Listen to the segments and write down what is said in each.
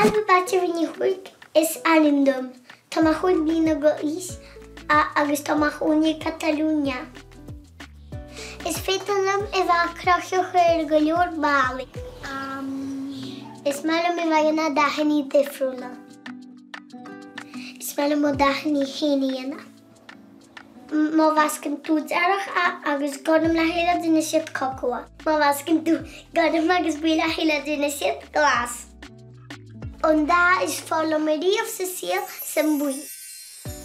Ailbhe Baitir Ní Thuairg is ainm dom. Tá mé 5 bliana d'aois agus tá mé i mo chónaí i Catalunya. Is féidir liom a bheith cruthaitheach ar go leor bealaí. Is maith liom a bheith ag déanamh dathanna difriúla. Is maith liom mo dathanna féin a dhéanamh. Má mheascann tú dearg agus gorm le chéile déanann siad cocoa. Má mheascann tú gorm agus buí le chéile déanann siad glas. An dath is fearr liom ariamh sa saol is an buí.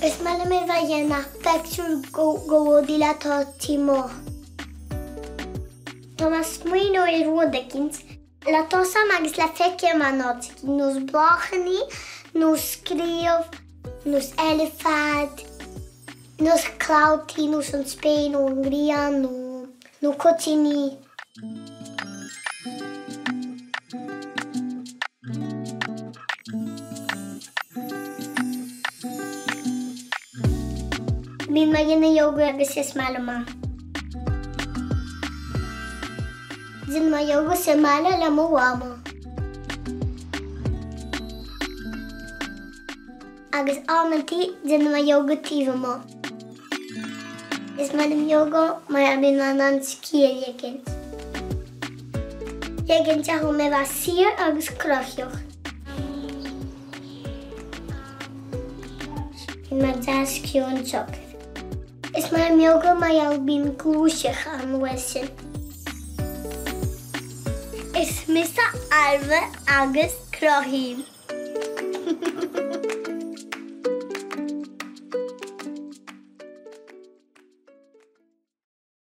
Is maith liom a bheith ag déanamh pictiúr go rudaí le tá taobh amuigh. Tá mé ag smaoineamh ar rud eicínt le tosam agus le feicim in áit eicínt nós bláthanna nó scríobh. Nós eilifint, nós clabhtaí, nós an spéir nó an ghrian nó cuitíní. Bíonn mé ag déanamh yoga agus is maith liom é. Déanann mé yoga sa mbaile le mo mhama. Agus amantaí déanann mé yoga taobh amuigh. Is maith liom yoga mar bíonn mé in ann scíth a ligint. Ligeann sé dhom a bheith saor agus cruthaitheach. Bíonn mé deas ciúin socair. Is maith liom yoga mar gheall bíonn gluaiseacht ann uaidh sin. Is mise Ailbhe agus cruthaím.